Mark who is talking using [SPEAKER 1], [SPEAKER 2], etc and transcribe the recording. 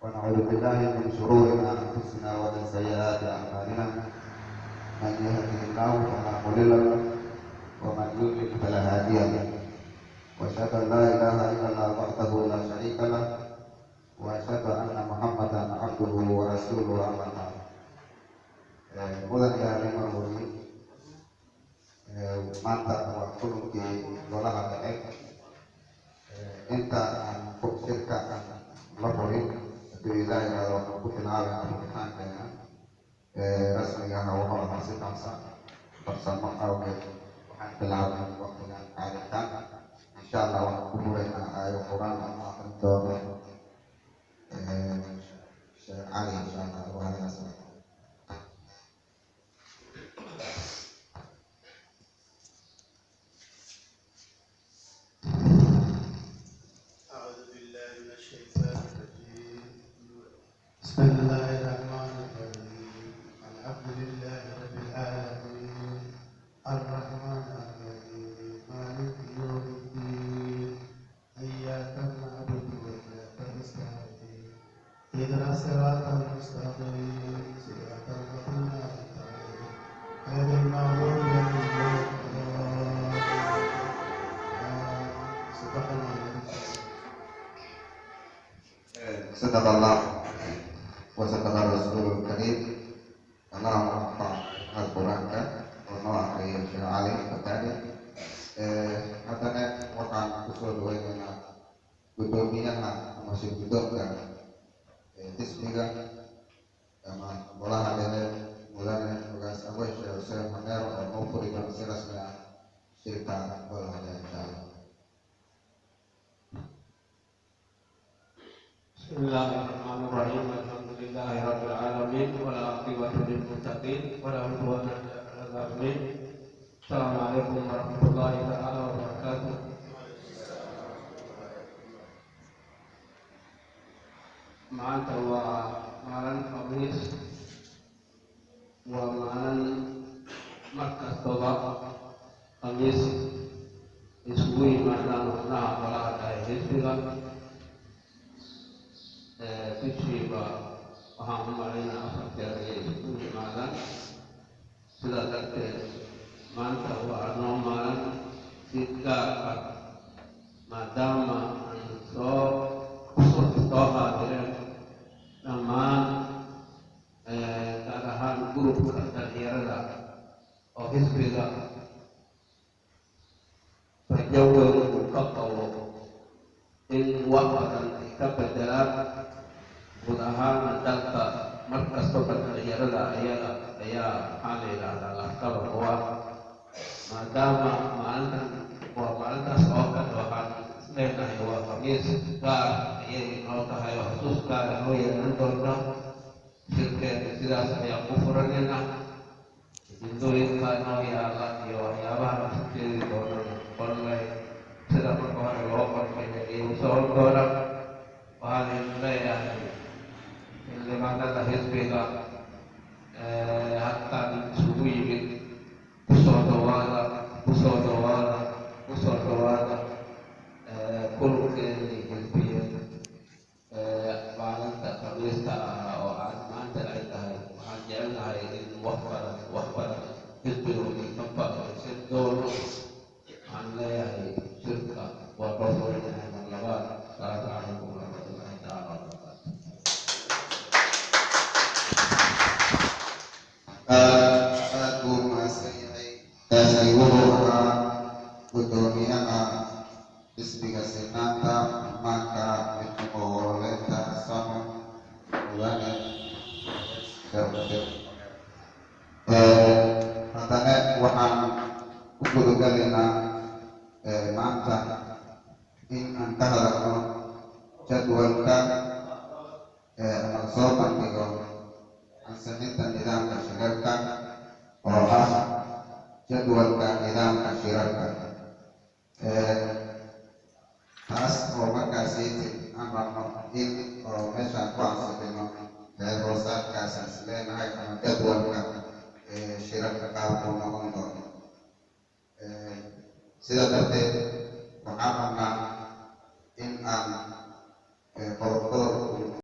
[SPEAKER 1] ونعوذ بالله من شرور أنفسنا ومن سيئات أعمالنا. من يهده الله فلا مضل له ومن يضلل فلا هادي له. وأشهد أن لا إله إلا الله وحده لا شريك له وأشهد أن محمدا عبده ورسوله. أما بعد، mudanayaal, marwooyin, maanta waa kulankii golaha dhexe. Inta aan shirka aan la furin, hadduu Ilaah yiraahdo, waxaan ku bilaabaynaa furitaankeena rasmiga ah. Wuxuu ahaa si farsamo awgeed waxaan bilaabnay waqtigan qaaditaan. Insha Allah waxaan ku furaynaa aayo Quraan aan aqrin doono Sheekh Cali, insha Allah. Waa
[SPEAKER 2] أعوذ بالله من الشيطان الرجيم. بسم الله الرحمن الرحيم. الحمد لله رب العالمين، الرحمن الرحيم، مالك يوم الدين، إياك نعبد وإياك نستعين، اهدنا الصراط المستقيم، صراط الذين أنعمت عليهم، غير المغضوب عليهم ولا الضالين. صدق الله العظيم.
[SPEAKER 1] صدق الله وصدق الرسول الكريم. اللهم انفع القرآنka oo noo akhriyay Sheekh Cali Fataali. Haddana waxaan kusoo dhaweynaynaa guddoomiyaha ama shir guddoonka xisbiga ama golaha dhexe, mudane Ogaas Aweys Sheekh Xuseen Xameer, oo noo furi doona si rasmi ah shirka golaha dhexe, insha Allah.
[SPEAKER 3] بسم الله الرحمن الرحيم. الحمد لله رب العالمين، والعاقبة للمتقين، ولا عدوان إلا على الظالمين. السلام عليكم ورحمة الله تعالى وبركاته. Maanta waa maalin Khamiis, waa maalin mar kastaba Khamiis isugu yimaadaan xubnaha golaha dhexe xisbiga. Bishiiba waxaan u malaynaa 4 jeer ayay isugu yimaadaan. Sidaa darteed maanta waa noo maalin si gaar ah, maadaama aan soo xaadireen dhammaan, gaar ahaan gurubka dhalinyarada oo xisbiga rajo weyn uu ka qabo in wax badan ay ka bedelaan guud ahaana dalka. Mar kastaba dhalinyarada ayaga ayaa, maxaa la yidhaahdaa, lafdhabar u ah. Maadaama maalintan waa maalintaas oo kale, waxaan isleenahay waa Khamiis gaar ayay inoo tahay oo xusuus gaar ah noo yeelan doonta. Shirkeena sidaas ayaan ku furanayna. Ujeedooyinka noo yaala iyo waxyaabaha isu jeedi doonana qollay sida marka hore loo qorsheeyay ayuu socon doona. Waxaan idin leeyahay, xildhibaanada xisbiga halkan isugu yimid, kusoo dhawaada, kusoo dhawaada, kusoo dhawaada kulankeedii xisbiyeed maalinta Khamiista ah oo aan maanta ay tahay. Waxaan jecelnahay in wax badan, wax badan xisbiga uu ka faa'iidaysan doono. Waxaan leeyahay shirka waa loo furan yahay mar labaad. Asalaamu calaykum waraxmatullahi tacaala wabarakaatu.
[SPEAKER 1] Aad buu mahadsan yahay. Kaasi wuxuu ahaa guddoomiyaha xisbiga Sinaanta, Ammaanka, Midnimo, Ololeynta SAMO, mudane Sheekh Xuseen. Haddana waxaan u gudagalaynaa maanta in aan ka hadalno jadwalka ama soo bandhigo ansixinta nidaamka shirarka, oo ah jadwalka nidaamka shirarka, taas oo markaasi aan rabno in oo meeshaan ku ansixino xeer hoosaadkaas aan isleenahay ama jadwalka shirarka qaabkuu noqon doono. Sidaa darteed waxaan rabnaa in aan qodobo